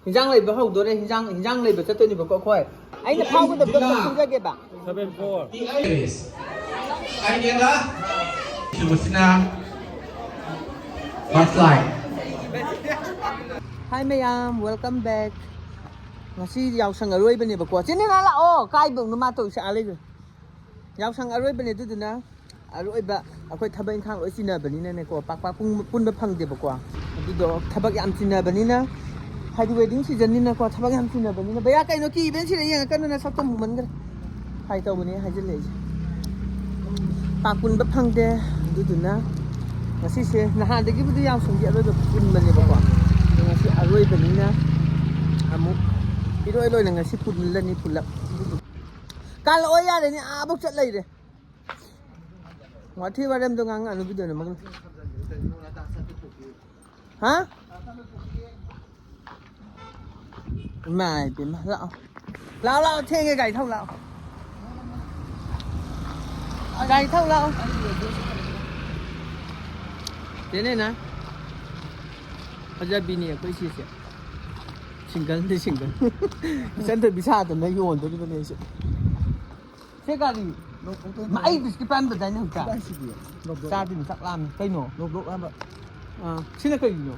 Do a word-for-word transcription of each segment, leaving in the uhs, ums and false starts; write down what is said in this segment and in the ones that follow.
ꯍꯤꯟꯖꯥꯡ ꯂꯩꯕ ꯍꯧꯗꯣꯔꯦ꯫ ꯍꯤꯟꯖꯥꯡ, ꯍꯤꯟꯖꯥꯡ ꯂꯩꯕ ꯆꯠꯇꯣꯏꯅꯦꯕꯀꯣ ꯑꯩꯈꯣꯏ꯫ ꯑꯩꯅ ꯐꯥꯎꯒꯗꯕꯗꯣ ꯑꯃꯨꯛ ꯈꯪꯖꯒꯦꯕ꯫ Seven four. ꯑꯩꯅꯦꯅ ꯁꯤꯕꯁꯤꯅ first line. Hi ꯃꯌꯥꯝ, welcome back. ꯉꯁꯤ ꯌꯥꯎꯁꯪ ꯑꯔꯣꯏꯕꯅꯦꯕꯀꯣ꯫ ꯆꯦ ꯅꯦꯅꯥ ꯂꯥꯛꯑꯣ꯫ ꯀꯥꯏꯗꯅꯣ ꯃꯥ ꯇꯧꯔꯤꯁꯦ? ꯑꯥ ꯂꯩꯈ꯭ꯔꯦ꯫ ꯌꯥꯎꯁꯪ ꯑꯔꯣꯏꯕꯅꯦ, ꯑꯗꯨꯗꯨꯅ ꯑꯔꯣꯏꯕ ꯑꯩꯈꯣꯏ ꯊꯕꯛ ꯏꯪꯈꯥꯡ ꯂꯣꯏ ꯆꯤꯟꯅꯕꯅꯤꯅꯅꯦꯀꯣ, ꯄꯥꯛ ꯄꯥꯛ ꯄꯨꯟ-, ꯄꯨꯟꯕ ꯐꯪꯗꯦꯕꯀꯣ꯫ ꯑꯗꯨꯗꯣ ꯊꯕꯛ ꯌꯥꯝ ꯆꯤꯟꯅꯕꯅꯤꯅ, ꯍꯥꯏꯗꯤ wedding seasonꯅꯤꯅꯀꯣ, ꯊꯕꯛ ꯌꯥꯝ ꯆꯤꯟꯅꯕꯅꯤꯅ꯫ ꯚꯩꯌꯥ, ꯀꯩꯅꯣ ꯀꯤꯕꯅ ꯁꯤꯗ ꯌꯦꯡꯉꯛꯀꯅꯨ, ꯅꯁꯛꯇꯣ ꯃꯨꯃꯟꯈ꯭ꯔꯦ꯫ ꯍꯥꯏ ꯇꯧꯕꯅꯦ ꯍꯥꯏꯖꯤꯜꯂꯛꯏꯁꯦ꯫ ꯄꯥꯛ ꯄꯨꯟꯕ ꯐꯪꯗꯦ꯫ ꯑꯗꯨꯗꯨꯅ ꯉꯁꯤꯁꯦ, ꯅꯍꯥꯟꯗꯒꯤꯕꯨꯗꯤ ꯌꯥꯎꯁꯪꯒꯤ ꯑꯔꯣꯏꯕ ꯄꯨꯟꯕꯅꯦꯕꯀꯣ, ꯑꯗꯣ ꯉꯁꯤ ꯑꯔꯣꯏꯕꯅꯤꯅ ꯑꯃꯨꯛ ꯏꯔꯣꯏ ꯂꯣꯏꯅ ꯉꯁꯤ ꯄꯨꯜꯂꯅꯤ ꯄꯨꯂꯞ꯫ ꯀꯥꯜꯂꯛꯑꯣ ꯌꯥꯔꯦꯅꯦ, ꯑꯥꯕꯧ ꯆꯠ ꯂꯩꯔꯦ꯫ ꯋꯥꯊꯤ ꯋꯥꯔꯦꯝꯗꯣ ꯉꯥꯡꯉꯛꯑꯅꯨ ꯚꯤꯗꯤꯑꯣ ꯅꯝꯃꯒ꯫ ꯍꯥ? ꯏꯃꯥ ꯏꯄꯦꯝꯃ, ꯂꯥꯛꯑꯣ꯫ ꯂꯥꯛꯑꯣ, ꯂꯥꯛꯑꯣ, ꯊꯦꯡꯉꯦ, ꯒꯥꯔꯤ ꯊꯧ ꯂꯥꯛꯑꯣ꯫ ꯒꯥꯔꯤ ꯊꯧ ꯂꯥꯛꯑꯣ꯫ ꯆꯦ ꯅꯦꯅꯥ꯫ ꯐꯖꯕꯤꯅꯤ ꯑꯩꯈꯣꯏ ꯁꯤꯁꯦ꯫ Singleꯗꯤ single꯫ ꯏꯆꯟ ꯊꯣꯏꯕꯤ ꯁꯥꯗꯅ ꯌꯣꯟꯗꯣꯔꯤꯕꯅꯦ ꯑꯩꯁꯦ꯫ ꯁꯦ ꯒꯥꯔꯤ꯫ ꯅꯣꯛ ꯅꯣꯛ ꯃꯥ, ꯑꯩ ꯅꯣꯛ ꯕꯤꯁꯀꯤꯠ ꯄꯥꯏꯔꯝꯕꯗꯥꯏꯅꯦ ꯍꯧꯖꯤꯛꯇ꯫ ꯀꯗꯥꯏ ꯁꯤꯗꯤ? ꯅꯣꯛ ꯅꯣꯛ ꯆꯥꯗꯣꯏꯅꯤ, ꯆꯥꯛ ꯂꯥꯝꯃꯦ꯫ ꯀꯩꯅꯣ? ꯅꯣꯛ ꯅꯣꯛ ꯂꯥꯝꯕ꯫ ꯑꯥ, ꯁꯤꯅ ꯀꯩꯅꯣ?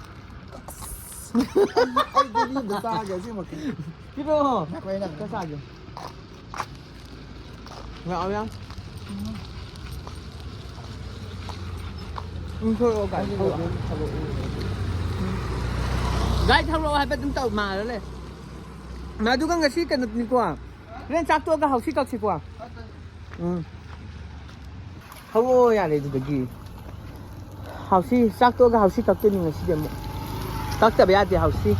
ꯑꯩ, ꯑꯩ ꯒꯨꯂꯤ ꯑꯝꯇ ꯆꯥꯒꯦ, ꯑꯁꯦꯡꯃꯛꯀꯤ꯫ ꯄꯤꯔꯛꯑꯣ꯫ ꯉꯥꯏꯈꯣ, ꯑꯩ ꯂꯥꯛꯀꯦ꯫ ꯑꯝꯇ ꯆꯥꯒꯦ꯫ ꯂꯥꯛꯑꯣ, ꯌꯥꯝ꯫ ꯎꯝ, ꯊꯣꯛꯂꯛꯑꯣ, ꯒꯥꯔꯤ ꯊꯧꯔꯛꯑꯣ꯫ ꯒꯥꯔꯤ ꯊꯧꯔꯛꯑꯣ ꯍꯥꯏꯕ ꯑꯗꯨꯝ ꯇꯧ, ꯃꯥꯜꯂ ꯂꯩ꯫ ꯃꯥ, ꯑꯗꯨꯒ ꯉꯁꯤ ꯀꯩꯅꯣꯅꯤꯀꯣ? ꯍꯣꯔꯦꯟ ꯆꯥꯛ ꯇꯣꯛꯑꯒ ꯍꯥꯎꯁꯤ ꯀꯛꯁꯤꯀꯣ꯫ ꯎꯝ꯫ ꯍꯧꯔꯛꯑꯣ ꯌꯥꯔꯦ ꯑꯗꯨꯗꯒꯤ꯫ ꯍꯥꯎꯁꯤ ꯆꯥꯛ ꯇꯣꯛꯑꯒ ꯍꯥꯎꯁꯤ ꯀꯛꯇꯣꯏꯅꯤ ꯉꯁꯤꯗꯤ ꯑꯃꯨꯛ꯫ ꯀꯛꯇꯕ ꯌꯥꯗꯦ ꯍꯥꯎꯁꯤ꯫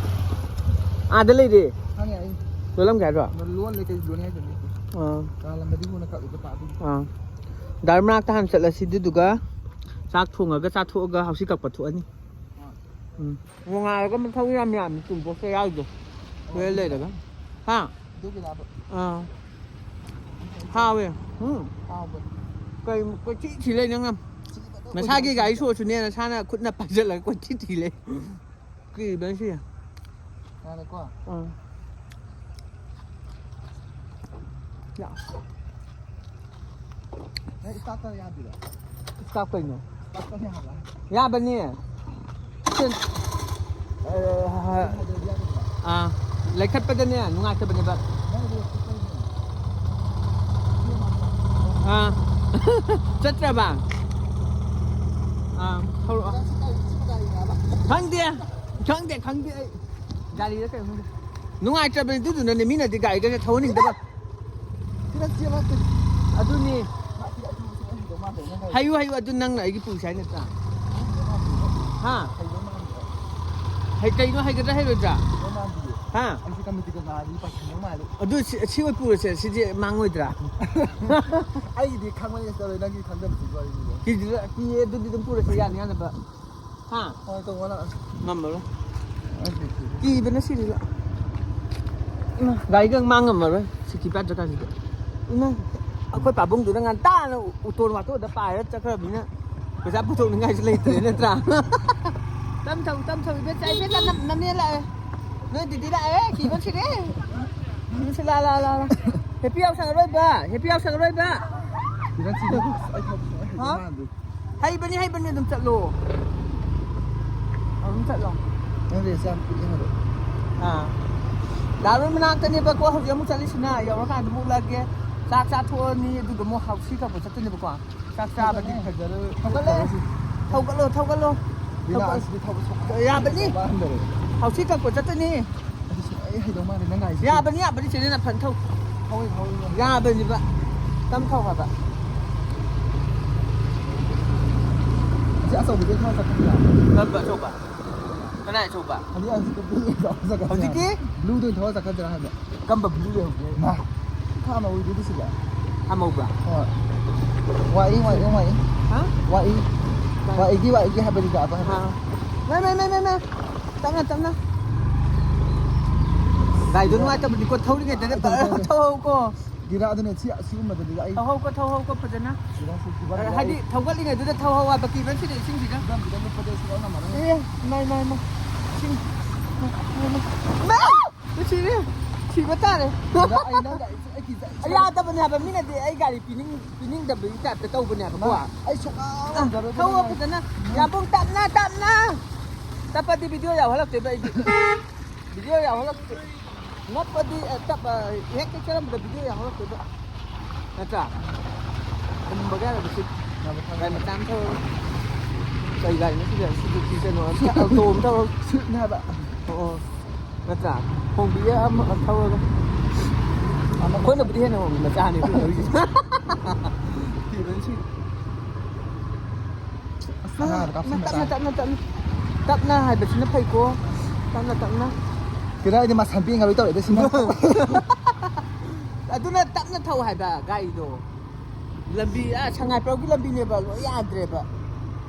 ꯑꯥꯗ ꯂꯩꯔꯦ꯫ ꯈꯪꯉꯦ ꯑꯩ꯫ ꯂꯣꯜꯂꯝꯒꯦ ꯍꯥꯏꯔꯣ? ꯂꯣꯟ ꯂꯩ, ꯀꯩ ꯂꯣꯟ ꯍꯥꯏꯗꯣꯏꯅꯣ? ꯑꯥ꯫ ꯀꯥꯂꯝꯕꯗꯤ ꯃꯨꯟꯅ ꯀꯛꯂꯤꯗꯣ ꯄꯥꯛ ꯑꯗꯨꯒꯤ꯫ ꯑꯥ꯫ ꯗꯥ ꯃꯅꯥꯛꯇ ꯍꯥꯟꯅ ꯆꯠꯂꯁꯤ, ꯑꯗꯨꯗꯨꯒ ꯆꯥꯛ ꯊꯣꯡꯉꯒ ꯆꯥꯊꯣꯛꯑꯒ ꯍꯥꯎꯁꯤ ꯀꯛꯄ ꯊꯣꯛꯑꯅꯤ꯫ ꯑꯥ꯫ ꯎꯝ꯫ ꯅꯣꯡꯉꯥꯜꯂꯒ ꯃꯊꯧ ꯌꯥꯝ ꯌꯥꯝꯃꯤ ꯇꯨꯜ ꯕꯣꯛꯁꯇ ꯌꯥꯎꯔꯤꯗꯣ꯫ ꯑꯣ, ꯂꯣꯏ ꯑꯗꯨꯒꯤ ꯂꯩꯔꯒ꯫ ꯍꯥ? ꯑꯗꯨꯒꯤꯔꯕ? ꯑꯥ꯫ ꯍꯥꯎꯋꯦ꯫ ꯎꯝ꯫ ꯍꯥꯎꯕꯅꯤ꯫ ꯀꯩ, ꯀꯣꯏꯊꯤ ꯊꯤ ꯂꯩ ꯅꯪꯅ꯫ ꯊꯤꯕꯗꯣ ꯃꯁꯥꯒꯤ ꯑꯣꯏꯗꯕ ꯒꯥꯔꯤ ꯊꯤꯕ꯫ ꯁꯣꯁꯨꯅꯦꯅ ꯁꯥꯅ ꯈꯨꯠꯅ ꯄꯥꯏꯁꯤꯜꯂꯒ ꯀꯣꯏꯊꯤ ꯊꯤ ꯂꯩ꯫ ꯀꯤꯕꯅ ꯁꯤ꯫ ꯌꯥꯔꯦꯀꯣ? ꯎꯝ꯫ ꯌꯥ꯫ ꯅꯪ start ꯇꯧ ꯌꯥꯗ꯭ꯔꯤꯔꯣ? Start ꯀꯩꯅꯣ? Start ꯇꯧ ꯌꯥꯕ꯭ꯔꯥ? ꯌꯥꯕꯅꯤ꯫ ꯁꯤ-, ꯑ, ꯑꯥ, ꯂꯩꯈꯠꯄꯗꯅꯦ ꯅꯨꯡꯉꯥꯏꯇꯕꯅꯦꯕ꯫ ꯅꯪ ꯑꯗꯨ start ꯇꯧ ꯌꯥꯕ꯭ꯔꯥ? ꯑꯥ꯫ ꯆꯠꯇ꯭ꯔꯕ? ꯑꯥ, ꯊꯧꯔꯛꯑꯣ꯫ ꯈꯪꯗꯦ, ꯈꯪꯗꯦ, ꯈꯪꯗꯦ ꯑꯩ꯫ ꯒꯥꯔꯤꯗ ꯀꯩꯅꯣ ꯈꯪꯗꯦ꯫ ꯅꯨꯡꯉꯥꯏꯇ꯭ꯔꯕꯅꯤ, ꯑꯗꯨꯗꯨꯅꯅꯦ ꯃꯤꯅꯗꯤ ꯒꯥꯔꯤꯒꯁꯦ ꯊꯧꯍꯟꯅꯤꯡꯗꯕ꯫ ꯁꯤꯗ ꯆꯦꯜꯂꯛꯇꯦ꯫ ꯑꯗꯨꯅꯤ꯫ ꯃꯥ ꯁꯤꯗ ꯑꯗꯨ ꯁꯤꯗ ꯍꯩꯗꯧ ꯃꯥꯟꯗꯦ, ꯅꯪ ꯒꯥꯔꯤ꯫ ꯍꯩꯌꯨ, ꯍꯩꯌꯨ, ꯑꯗꯨ ꯅꯪꯅ ꯑꯩꯒꯤ ꯄꯨꯁꯦ ꯍꯥꯏ ꯅꯠꯇ꯭ꯔꯥ? ꯍꯩꯗꯧ ꯃꯥꯟꯗꯦ꯫ ꯍꯥ? ꯍꯩꯗꯧ ꯃꯥꯟꯗꯦ꯫ ꯍꯩ, ꯀꯩꯅꯣ ꯍꯩꯒꯗ꯭ꯔꯥ ꯍꯩꯔꯣꯏꯗ꯭ꯔꯥ? ꯍꯩꯗꯧ ꯃꯥꯟꯗꯦ꯫ ꯍꯥ? ꯑꯩꯁꯨ ꯀꯃꯤꯇꯤꯒ ꯉꯥꯏꯔꯤ, ꯄꯥꯏꯁꯟꯗꯧ ꯃꯥꯜꯂꯦ꯫ ꯑꯗꯨ ꯁꯤ, ꯁꯤ ꯑꯣꯏ ꯄꯨꯔꯁꯦ, ꯁꯤꯗꯤ ꯃꯥꯡꯉꯣꯏꯗ꯭ꯔꯥ? ꯑꯩꯒꯤꯗꯤ ꯈꯪꯕꯅꯦ, ꯆꯠꯂꯣꯏ, ꯅꯪꯒꯤ ꯈꯪꯗꯕꯁꯤꯒꯤ ꯋꯥꯔꯤꯅꯤꯗ꯫ ꯀꯤꯗꯨꯗ, ꯀꯤ, ꯑꯗꯨꯗꯤ ꯑꯗꯨꯝ ꯄꯨꯔꯁꯦ, ꯌꯥꯅꯤ ꯌꯥꯅꯕ꯫ ꯍꯥ? ꯍꯣꯏ, ꯇꯧ, ꯋꯥ ꯂꯥꯛꯑꯁꯤ꯫ ꯉꯝꯃꯔꯣꯏ꯫ ꯑꯩꯁꯨ ꯀꯤꯔꯦ꯫ ꯀꯤꯕꯅ ꯁꯤꯔꯦ꯫ ꯏꯃꯥ, ꯒꯥꯔꯤꯒ ꯃꯥꯡ ꯉꯝꯃꯔꯣꯏ, ꯁꯤꯀꯤ ꯄꯥꯠ ꯆꯠꯀꯥꯟꯁꯤꯗ꯫ ꯏꯃꯥ, ꯑꯩꯈꯣꯏ ꯄꯥꯕꯨꯡꯗꯨꯅ ꯉꯟꯇꯥꯅ ꯎꯇꯣꯟ ꯋꯥꯇꯣꯟꯗ ꯄꯥꯏꯔ ꯆꯠꯈ꯭ꯔꯕꯅꯤꯅ ꯄꯩꯁꯥ ꯄꯨꯊꯣꯛꯅꯤꯡꯉꯥꯏꯁꯨ ꯂꯩꯇ꯭ꯔꯦ, ꯅꯠꯇ꯭ꯔꯥ? ꯇꯝ ꯊꯧ, ꯇꯝ ꯊꯧ, ꯏꯕꯦꯆꯥ, ꯏꯕꯦꯆꯥ, ꯅꯝ-, ꯅꯝꯅꯦ ꯂꯥꯛꯑꯦ꯫ ꯅꯣꯏ ꯗꯤꯗꯤ ꯂꯥꯛꯑꯦ, ꯀꯤꯕ ꯁꯤꯔꯦ꯫ ꯅꯨꯡꯁꯤ ꯂꯥ, ꯂꯥ, ꯂꯥ, ꯂꯥ꯫ ꯍꯦꯄꯤ ꯑꯋꯥꯔ ꯁꯥꯟꯅꯔꯣꯏꯕ, ꯍꯦꯄꯤ ꯑꯋꯥꯔ ꯁꯥꯟꯅꯔꯣꯏꯕ꯫ ꯁꯤꯗ, ꯁꯤꯗ꯫ ꯑꯩ ꯊꯧꯕ ꯁꯨꯡꯍꯩ ꯍꯩꯗꯧ ꯍꯥ? ꯃꯥꯟꯗꯦ꯫ ꯍꯩꯕꯅꯤ, ꯍꯩꯕꯅꯤ, ꯑꯗꯨꯝ ꯆꯠꯂꯣ꯫ ꯑꯗꯨꯝ ꯆꯠꯂꯣ꯫ ꯅꯪꯗꯤ ꯌꯥꯝ ꯄꯤꯛꯑꯦ ꯍꯥꯏꯕ꯫ ꯑꯥ꯫ ꯗꯥ ꯔꯣꯏ ꯃꯅꯥꯛꯇꯅꯦꯕꯀꯣ, ꯍꯧꯖꯤꯛ ꯑꯃꯨꯛ ꯆꯠꯂꯤꯁꯤꯅ, ꯌꯧꯔꯀꯥꯟꯗ ꯑꯃꯨꯛ ꯎꯠꯂꯛꯑꯒꯦ꯫ ꯆꯥꯛ ꯆꯥꯊꯣꯛꯑꯅꯤ, ꯑꯗꯨꯒ ꯑꯃꯨꯛ ꯍꯥꯎꯁꯤ ꯀꯛꯄ ꯆꯠꯇꯣꯏꯅꯦꯕꯀꯣ꯫ ꯆꯥꯛ ꯆꯥꯕꯗꯤ ꯍꯧꯒꯠꯂꯦ꯫ ꯐꯖꯔꯣꯏ꯫ ꯍꯧꯒꯠꯂꯦ꯫ ꯐꯖꯔꯣꯏ꯫ ꯊꯧꯒꯠꯂꯣ, ꯊꯧꯒꯠꯂꯣ꯫ ꯕꯤꯅꯥ, ꯊꯧꯒꯠꯂꯣ꯫ ꯑꯁꯤꯗꯤ ꯊꯧꯕ ꯁꯨꯡꯍꯩ ꯌꯥꯕꯅꯤ꯫ ꯍꯩꯗꯧ ꯃꯥꯟꯗꯔꯦ꯫ ꯍꯥꯎꯁꯤ ꯀꯛꯄ ꯆꯠꯇꯣꯏꯅꯤ꯫ ꯑꯁꯤ ꯁꯨꯡꯍꯩ ꯍꯩꯗꯧ ꯃꯥꯟꯗꯦ, ꯅꯪ ꯒꯥꯔꯤꯁꯤ꯫ ꯌꯥꯕꯅꯤ, ꯌꯥꯕꯅꯤ, ꯆꯦ ꯅꯦꯅꯥ ꯐꯟ ꯊꯧ꯫ ꯊꯧꯏ, ꯊꯧꯏ, ꯊꯧꯏ꯫ ꯌꯥꯕꯅꯤꯕ꯫ ꯇꯝ ꯊꯧ ꯍꯥꯏꯕ꯫ ꯑꯁꯤ ꯑꯆꯧꯕꯁꯦ ꯈꯔ ꯆꯠꯈꯠꯄꯤꯔ? ꯀꯔꯝꯕ ꯑꯆꯧꯕ? ꯀꯅꯥ ꯑꯆꯧꯕ? ꯍꯧꯖꯤꯛ, ꯍꯧꯖꯤꯛ blue ꯑꯣꯏꯅ ꯊꯧꯔ ꯆꯠꯈꯠꯁꯤꯔ ꯍꯧꯖꯤꯛꯀꯤ? ꯍꯥꯏꯕ? Blueꯗ ꯑꯣꯏꯅ ꯊꯧꯔ ꯆꯠꯈꯠꯁꯤꯔ ꯍꯥꯏꯕ? ꯀꯔꯝꯕ blue ꯂꯩꯍꯧꯒꯦ? ꯃꯥ, ꯊꯥ ꯑꯃ ꯑꯣꯏꯗꯣꯏꯗꯤ ꯁꯤꯗ꯫ ꯊꯥ ꯑꯃ ꯍꯧꯕ꯭ꯔꯥ? ꯍꯣꯏ꯫ ꯋꯥꯏ ꯏ, ꯋꯥꯏ ꯏ, ꯋꯥꯏ ꯏ꯫ ꯍꯥ? ꯋꯥꯏ ꯏ꯫ ꯀꯥꯏ? ꯋꯥꯏ ꯏꯒꯤ, ꯋꯥꯏ ꯏꯒꯤ ꯍꯥꯏꯕꯅꯤꯗ, ꯑꯗꯣ ꯍꯥꯏꯕ꯫ ꯑꯥ꯫ ꯃꯥꯏ, ꯃꯥꯏ, ꯃꯥꯏ, ꯃꯥꯏ, ꯃꯥꯏ꯫ ꯇꯞꯅ, ꯇꯞꯅ꯫ ꯒꯥꯔꯤꯗꯣ ꯅꯨꯡꯉꯥꯏꯇꯕꯅꯤꯀꯣ, ꯊꯧꯔꯤꯉꯩꯗꯅꯦ ꯐꯖꯅ ꯊꯧꯍꯧꯀꯣ꯫ ꯒꯤꯔꯥ ꯑꯗꯨꯅꯦ ꯁꯤ, ꯑꯁꯤꯒꯨꯝꯕꯗꯗꯤ ꯑꯩ ꯊꯧꯍꯧꯀꯣ, ꯊꯧꯍꯧꯀꯣ ꯐꯖꯅ꯫ ꯒꯤꯔꯥꯁꯤ ꯐꯤꯕꯝ ꯑ, ꯌꯥꯎ-, ꯍꯥꯏꯗꯤ ꯊꯧꯒꯠꯂꯤꯉꯩꯗꯨꯗ ꯊꯧꯍꯧ ꯍꯥꯏꯕ, ꯀꯤꯕ ꯁꯤꯗ ꯏꯁꯤꯡꯁꯤꯗ꯫ ꯐꯤꯕꯝꯁꯤꯗ ꯂꯨꯞꯄꯗ ꯁꯨꯡꯉꯝ ꯉꯝꯃꯔꯣꯏ꯫ ꯑꯦ, ꯏꯃꯥꯏ, ꯏꯃꯥꯏ, ꯏꯃꯥꯏ꯫ ꯏꯁꯤꯡ꯫ ꯁꯤꯔꯦ꯫ ꯁꯤꯕ ꯇꯥꯔꯦ꯫ ꯑꯩ ꯅꯪ ꯒꯥꯔꯤ ꯑꯩ ꯀꯤꯖꯩ꯫ ꯌꯥꯗꯕꯅꯦ ꯍꯥꯏꯕ, ꯃꯤꯅꯗꯤ ꯑꯩ ꯒꯥꯔꯤ ꯄꯤꯅꯤꯡ-, ꯄꯤꯅꯤꯡꯗꯕꯒꯤ ꯇꯥꯏꯞꯇ ꯇꯧꯕꯅꯦꯕ ꯀꯣ꯫ ꯑꯩ ꯁꯨꯡꯉꯥꯡ ꯉꯝꯖꯔꯣꯏ ꯊꯧꯋꯣ ꯅꯪ ꯒꯥꯔꯤ꯫ ꯐꯖꯅ꯫ ꯌꯥꯕꯣꯡ ꯇꯞꯅ, ꯇꯞꯅ꯫ ꯇꯞꯄꯗꯤ ꯚꯤꯗꯤꯑꯣ ꯌꯥꯎꯍꯜꯂꯛꯇꯣꯏꯕ ꯑꯩꯗꯤ꯫ ꯚꯤꯗꯤꯑꯣ ꯌꯥꯎꯍꯜꯂꯛꯇꯣꯏ-, ꯅꯞꯄꯗꯤ, ꯑ, ꯇꯞ-, ꯑ, ꯍꯦꯛ ꯆꯠꯆꯔꯝꯕꯗ ꯚꯤꯗꯤꯑꯣ ꯌꯥꯎꯍꯜꯂꯛꯇꯣꯏꯕ꯫ ꯅꯠꯇ꯭ꯔꯥ? ꯈꯨꯝꯕꯒ ꯌꯥꯔꯕ ꯁꯤ? ꯒꯥꯔꯤ ꯃꯆꯥ ꯑꯃ ꯊꯧꯔꯒ꯫ ꯀꯩ ꯒꯥꯔꯤꯅꯣ ꯁꯤꯗꯤ? ꯁꯤꯗꯤ ꯀꯩꯅꯣ ꯑꯃ, ꯑꯣꯇꯣ ꯑꯃ ꯊꯧꯔꯒ꯫ ꯁ꯭ꯋꯤꯐꯅꯦ ꯍꯥꯏꯕ꯫ ꯑꯣ, ꯑꯣ꯫ ꯅꯠꯇ꯭ꯔꯥ? ꯍꯣꯡꯕꯤꯒ ꯑꯃ ꯊꯧꯔꯒ꯫ ꯑꯩꯈꯣꯏꯅꯕꯨꯗꯤ ꯍꯦꯟꯅ ꯍꯣꯡꯉꯤ, ꯃꯆꯥꯅꯤ ꯑꯩꯈꯣꯏ ꯊꯧꯔꯤꯁꯦ꯫ ꯐꯤꯕꯟꯁꯤ꯫ ꯑꯁ, ꯑꯅꯥꯕ ꯀꯥꯞꯁꯤꯟꯕ ꯇꯞꯅ, ꯇꯥꯔꯦ꯫ ꯇꯞꯅ, ꯇꯞꯅ꯫ ꯇꯞꯅ ꯍꯥꯏꯕꯁꯤꯅ ꯐꯩꯀꯣ꯫ ꯇꯞꯅ, ꯇꯞꯅ꯫ ꯀꯩꯗꯧꯔꯗꯤ ꯃꯥ ꯁꯟꯄꯤ ꯉꯥꯔꯣꯏ ꯇꯧꯔꯦꯗ ꯁꯤꯅ꯫ ꯑꯗꯨꯅ ꯇꯞꯅ ꯊꯧ ꯍꯥꯏꯕ ꯒꯥꯔꯤꯗꯣ꯫ ꯂꯝꯕꯤ, ꯑꯥ, ꯁꯉꯥꯏꯄ꯭ꯔꯧꯒꯤ ꯂꯝꯕꯤꯅꯦꯕ, ꯂꯣꯏ ꯌꯥꯗ꯭ꯔꯦꯕ꯫